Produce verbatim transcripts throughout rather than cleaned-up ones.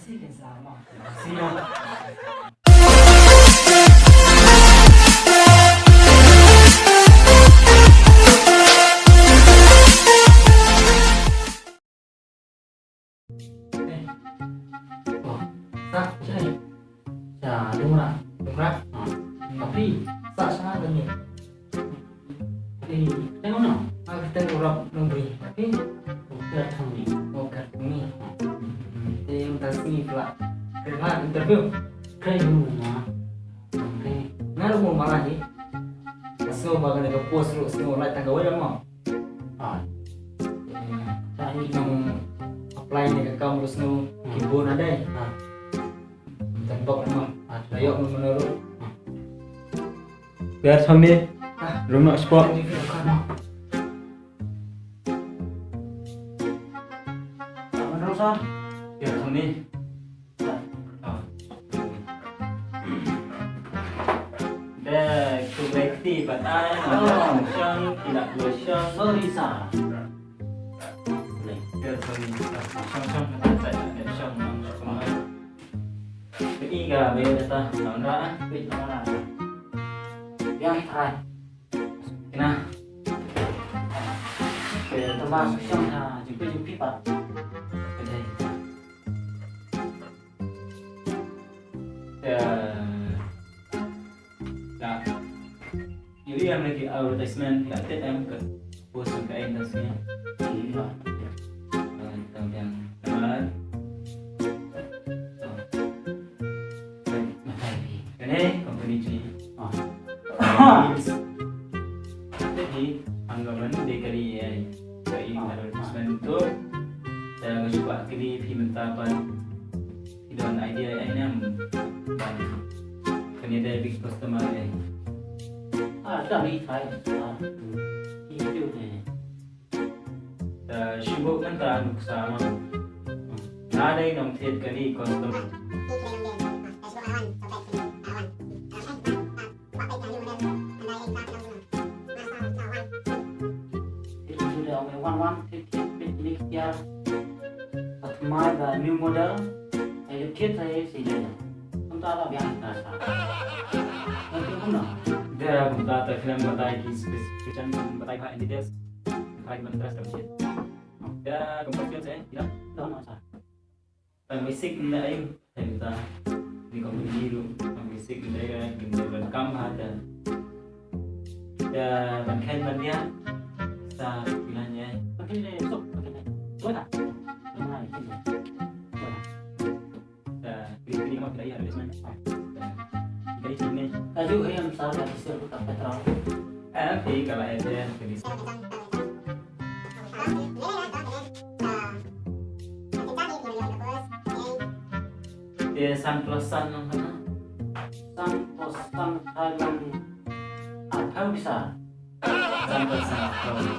See you guys, uh, ma. See you. Eh. Oh, sa, sa. Sa, dum ra. Dum ra? Ha. Tapi, sa, sa lagi. Eh, tengok no. Ah, kita urap nombri. Eh, oh, kat kami. Oh, kat kami. Hmm. Eh, entah sini pula. Kena interview. Kena interview, ma. Eh, ngaruh mau malah ni. Snow ba kane ka post ruh snow light tang kawei mo. Ah. Ki nong apply ne ka kam ruh snow ki bun nadai. Ah. Tang bok mo. Ah, la ïoh mo mano ruh. Biar samni. Ah. Rum nok spot. Tang di ka kam. Mano sa? Biar samni. Dek, tu bek ti pat ai, oh, shang, tidak boleh shang. Sorry, sir. Boleh. Biar sorry. Shang, shang, shang, shang, shang, shang. Pergi ke, biar datang. Tahu tak? Wait, mana? Yang try. Kena. Biar tambah shang, ha, jumpa, jumpa, pat. Kedai. Ya. Ya. Ïohi em lagi advertisement, la tip em ka post ka industry. Ïa. Ah, tang biang. Namar. Oh. Kane company jong ngi. Ah. Te hi, hangno ban dei kali, eh, ka i advertisement tu. Te nga shu kwah kylli phi mynta pat. Phi don idea ei ne em ban kane dei big customer ei. Ah, da mi thai. Ah. Hi tu ne. Te shu buh mynta nuksa ma. Nga dei nongthied kane customer. Wan wan, thied thied peit kine ki tiar. Ka thymmai ka new model. Ai thied sa ei sa ei. Kumta la biang ka sa. Ka kumno? Da kumta ta khlem batai ki specification, batai bha in details. Try ban try sa thied. Da kumta sa ei, ila. Dong sa. Tang basic nda ai, ai ta. Ni company ruh, tang basic nda ai, nda ban kam ha ta. Ya, ban khen ban dia. Sa pilihan ya. Pakai le sok, pakai le. Dua tak? Dua tak? Ya, pilih, pilih nama kita ya, ada sebenarnya. Ya. Pilih sini. Laju, eh, yang besar, ya, bisa buka petrol. Eh, oke, kalau ada, bisa. Te san plus san nang kana. San plus san kali arphew bisa. San plus san arphew.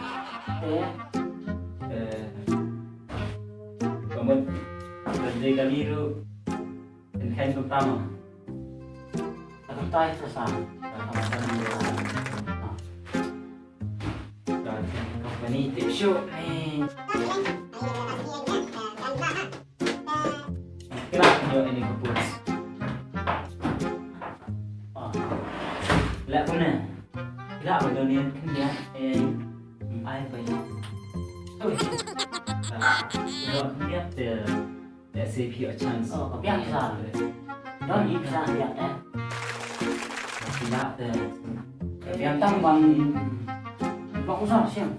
Te. Eh. Ka mut, ka dei kali ruh. Kan kumta ma. Ka kumta ïa ka sa. Ka kumta ïa ka sa. Ka company tip shuh ni. Kena ïoh ini ka post. Ah. Lah kumne. Lah ba don ïa khyndiat, eh, ai ba ïa. Oi. Ah, don khyndiat te. Let's say if you a chance. Oh, ka biang sa. Don hi sa biang eh. Ka biang te. Ka biang tang bang. Bang usah siang.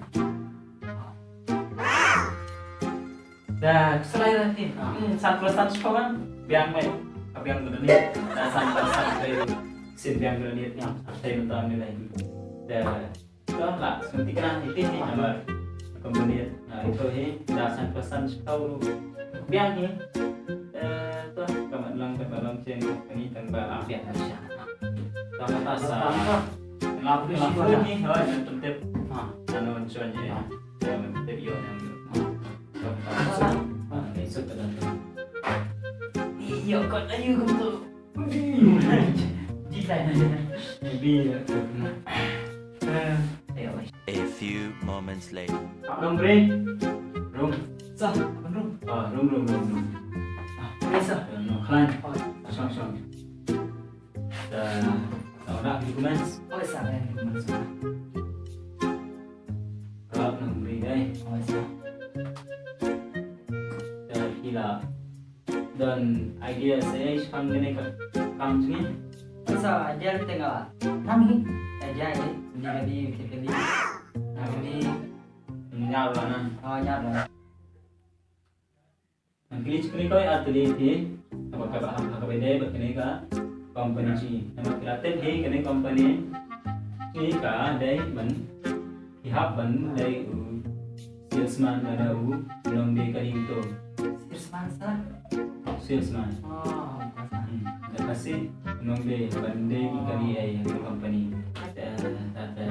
Da, selai nanti. Ah. Hmm, san plus san sekolah. Biang baik. Ka biang tu ni. Da san plus san baik. Sin biang tu ni. Yang. Saya minta ni lagi. Da. To la, sngewthuh kane iti hi namar company, na ito hi da san percent sha u biang hi. Eh, to ka mat lang ka ba long chen kani tang ba la biang sha. To ka ta sa. La phi shi ko ni, hoi, men tip. Ha. Ano wan chon ye. Ha. Ya, men tip yo nang. Ha. To ka ta sa. Ha, ni sut ka dan. Yo ko ayu ko tu. A few moments later. Rum, bre. Rum. Sa, rum. Ah, rum, rum, rum, rum. Ah, Yes, sir. Nongkhlain. Shong, shong. Sa, sa wan documents. Yes, sir. Documents. Rap nang bri dei. Yes, sir. Sa phi la don idea sa ei shaphang kane ka kam jong ngi? Sa idea te nga nang hi. Idea hi. Ni ka di, ni ka di. Ni ka di. Nyar la nang. Ah, nyar la. Nang kylli kylli ko ar tylli phi. Haba ka ba ka ba dei ba kane ka company chi. Namar ka tip hi kane company chi ka dei ban ki hap ban dei u salesman lada u nongdie kali uto. Salesman sa? Salesman. Oh, salesman. Hmm. Da ka si nongdie ban dei ki kali ei ha ka company. Ta ta ta.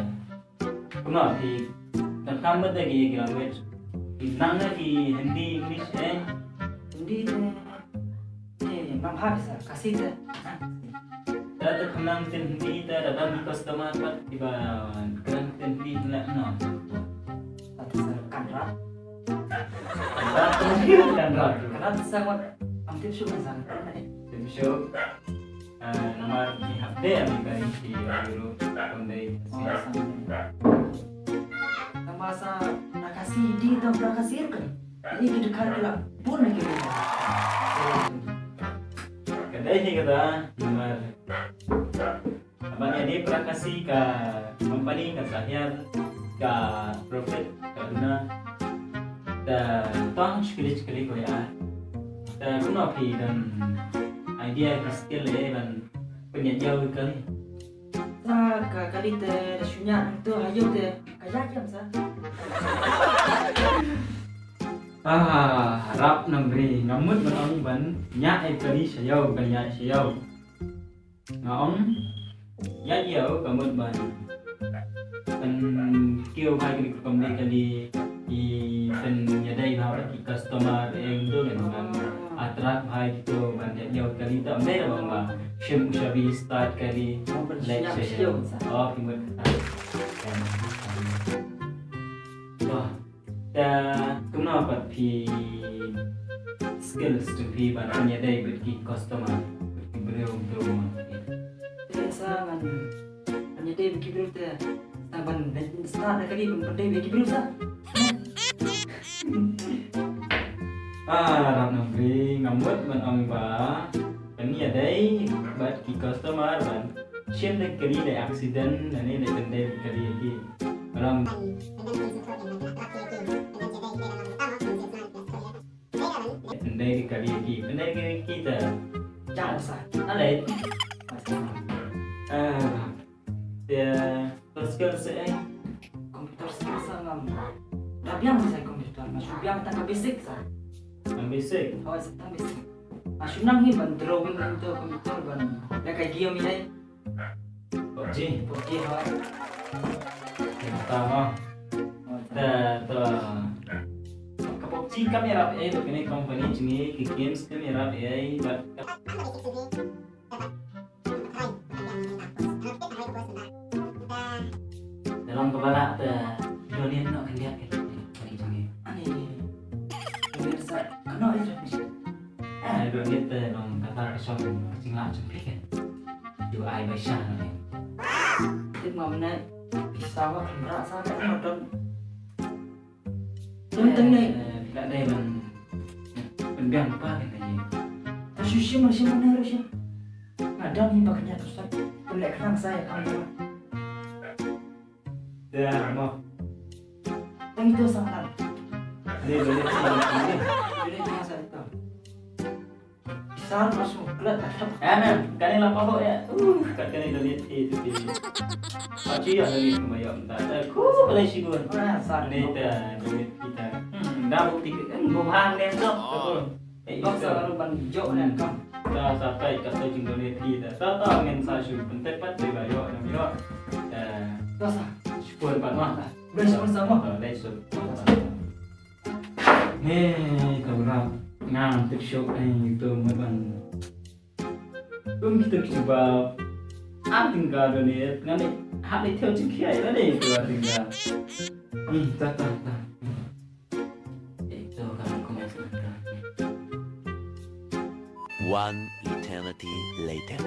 Kumno phi, nang kham bad da ki language. Phi nang na ki Hindi, English eh? Hindi te. Eh, mam ha sa, Khasi te. Da te kham nang ktien Hindi te, da dang ki customer pat kiba kren ktien Hindi te no. Ata sa Kannada. Kannada, Kannada. Kannada sa wat am tip shuh sa. Tip shuh. Ah, namar ki hap de ami ka ri ki ru kon dei. Namar sa na Khasi di tam na Khasi kan. Ini kita kan kala pun lagi. Ka dei hi kata namar ban ïa dei para Khasi ka company ka sa hiar ka profit ka duna. Ta tang shkili shkili ko ïa. Ta kumno phi don idea ki skill eh ban pynïaid ïa u kali. Sa ka kali te da shu ñiah nangto ha ïew te ka ïaid ïam sa. Ah, rap nang bri, nga mut ban ong ban ñiah ïa u kali sha ïew, ban ñiah sha ïew. Nga ong ïaid ïew ka mut ban pynkiew bha ïa ki rukom dei kali, ki pynïadei bha bad ki customer, eh, to kan ban attract bha ïa kito ban ïaid ïew kali, ta ym dei ba ong ba shim u shabi start kali. Leh sha ïew. Oh, ki mut kata. Wah. Ta kumno pat phi skills jong phi ban pynïadei bad ki customer, bad ki briew, briew mo? Te sa ngan pynïadei bad ki briew te sa ban start na kali ban pynïadei bad ki briew sa. Ah, rap nang bri, nga mut ban ong ba pynïadei bad ki customer ban shim da kali da accident, lane da pyndei da kali ïa ki. Ram. Pyndei da kali ïa ki, pyndei da kali ïa ki ta. Jang sa. Ale. Ah. Te, first skill sa ei? Computer skill sa ngam. Da biang sa computer, nga shu biang tang ka basic sa. Tang basic? Hooid, sa tang basic. Nga shu nang hi ban drawing into computer ban. Da ka game ei. PUBG. PUBG hooid. Kita mo. Hooid. Ta, ta. Ka PUBG kam ïarap ei, bad kane company jong ngi, ki games kam ïarap ei, bad Te long kaba lah te donate noh khyndiat kane, kane jong ngi. Ani. Donate sa kano ïa jong ngi. Eh, donate te long kata ka shong ka jinglah jong phi kan. Ju ai bai sha noh. Tip ma mane pisa wa kynrah sa ka ma don. Teng teng ne. Eh, phi la dei ban pynbiang pa kan dei. Ta shu shim, shim ne ru shim. Nga dang hi ba kynja tu sa. Pynleh khnang sa ïa ka. Ya, mo. Tang ito sa ngan. Dei, dei, dei, dei. Dei, dei, sa ito. Sa ma shu klet. Em, em, kane la pahoh ïa. Uh, kat kane donate phi tu phi. Pat shu ïoh donate kumba ïoh mynta. Te ku balei shibun. Ah, sa ne te donate phi ta. Hmm, da buk tik. Hmm, buk hang ne to. Eh, bok sa baru ban jok ne kam. Ta sa tai kat to jing donate phi ta. Ta ta ngen sa shu pyntek pat te ba ïoh ne ïoh. Eh, ta sa. Shibun pat ma. Blei shibun sa ma. Blei shibun. Hei, to rap. Ngan tip shuh, eh, to mut ban. Kum kito ki jubab. Ar tyngka donate. Ngan dei hap dei thew jingkhiah ïa dei to ar tyngka. Hmm, ta, ta, ta. Eh, to ka kum ïa ta. One eternity later.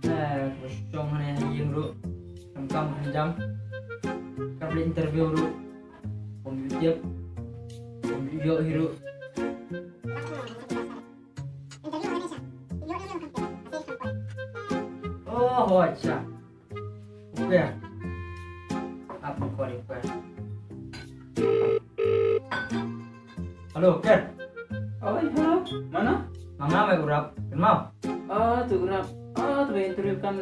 Eh, ka shong hangne ha ïing ruh. Kam kam kam jam. Ka pli interview ruh. Pom YouTube. Pom video hi ruh. Oh, oh, acha. Upe. Apa kau upe? Hello, Ken. Oi, hello. Mana? Mana mai urap? Kenal? Ah, tu urap. Ah, tu interview kan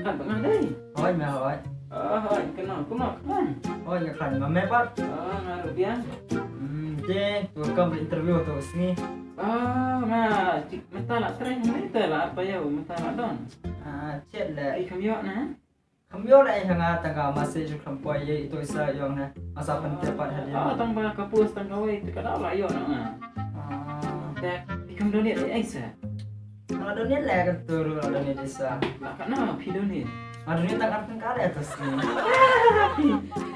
kan bang dai. Oi, mai oi. Ah, oi, kenal. Kenal kan? Oi, ya kan. Mame pat. Ah, ngaruh dia. Hmm, je, tu kam interview tu sini. Ah, ma, cik, mata lah terang, mata lah apa ya, mata lah don. Ah, chet le. Ai, kam yok na? Kam yok le, ai, hanga tang ka message kam poi ye, ito isa yong na. Masa penting pat hadir. Ah, tang ba ka post tang ka wei, tu ka daw lah yok na nga. Ah. Te, ai, kam donate le, ai sa. Nga donate le kan turu, nga donate isa. Lah ka na, phi donate. Nga donate tang arteng ka le atas ni.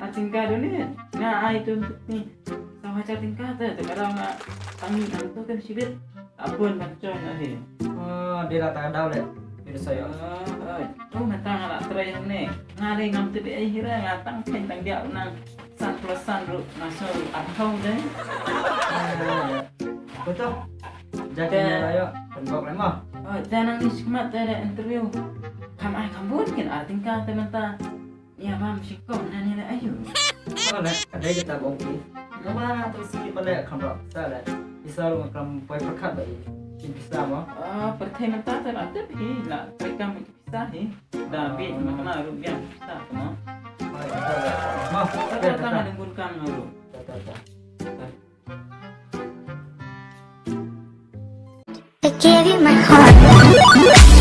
Arteng ka donate. Nga ai tu ni. Sa hajar tingkah te, te ka daw nga tangi nang tu kan shibit. Apun ban chong ahi. Oh, dia dah tak ada le. Dia saya. Ah, ah. Tu mata nga nak try ni. Nga le ngam tu bi ai hira nga tang pen tang dia nang san plus san ru, nga so ru at home deh. Betul. Jadi ni lah, yuk. Pembok lemah. Oh, dan nang ni sekemat ada interview. Kam ai kam bun kin arting ka te mata. Ïa bam shi kom na ni la ayu. Ko la ka dei kita bong ki. Nga ma na tu si ba le kam rap sa le. Isa ru kam poi pyrkhat ba i. Ki pisa mo. Ah, pyrthei mynta te la tip hi la trei kam ki pisa hi. Da bi ma kana ru biang pisa mo. Mo. Ta ta ta ngun kam ru. Ta ta ta. I gave you my heart.